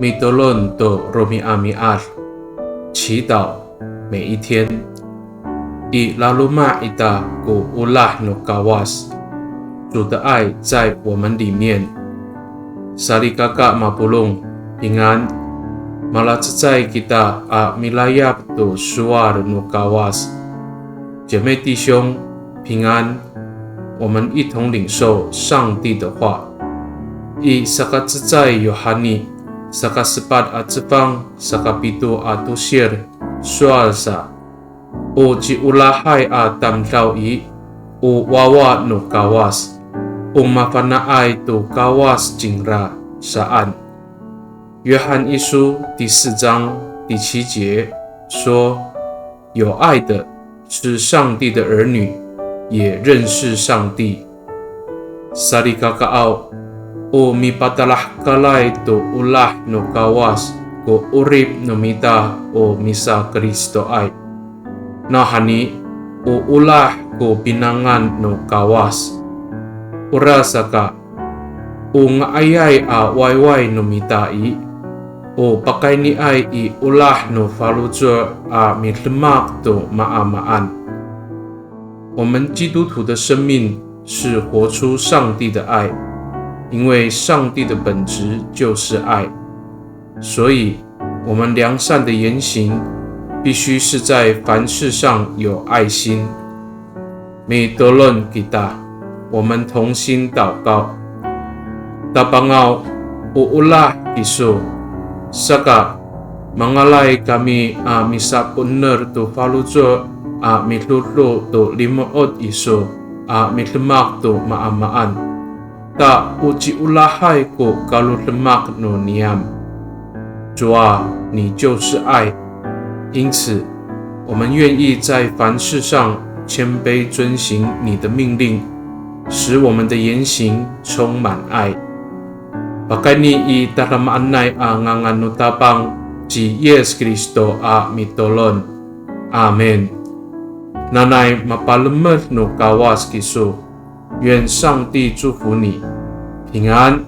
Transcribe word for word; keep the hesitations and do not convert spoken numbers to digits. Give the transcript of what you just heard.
Mitolon to romi'ami'ad, 祈祷每一天。I laloma' ita ko olah no Kawas, 主的爱在我们里面。Salikaka mapolong, 平安。Malacecay kita a milayap to sowal no Kawas. 姐妹弟兄，平安。我们一同领受上帝的话。I sakacecay Yohani, sakasepat a cefang, sakapito a tosil, sowal sa, o ciolahay a tamdaw i, o wawa no Kawas, o mafana'ay to Kawas cingra saan. 约翰一书第四章第七节说，有爱的是上帝的儿女，也认识上帝。Salikakaaw, o mipatalahekalay to olah no Kawas ko 'orip no mita o misaKristoay. Nawhani, o olah ko pinangan no Kawas. Orasaka, o nga'ayay a wayway no mita i, o pakayniay i olah no faloco' a midemak to maamaan. 我们基督徒的生命是活出上帝的爱，因为上帝的本质就是爱，所以我们良善的言行必须是在凡事上有爱心。Mitolon kita, 我们同心祷告。Tapangaw, o olah kiso, saka mangalay kami a misaponer to faloco' a midodo to limo'ot iso a midemak to maamaan. Ta o ciolahay ko kalodemak no niyam. 主啊，你就是爱，因此我们愿意在凡事上谦卑遵行你的命令，使我们的言行充满爱。Pakayni i tadamaanay a ngangan no Tapang ci Yis Kristo a mitolon. Amin. Nanay mapalemed no Kawas kiso. 愿上帝祝福你，平安。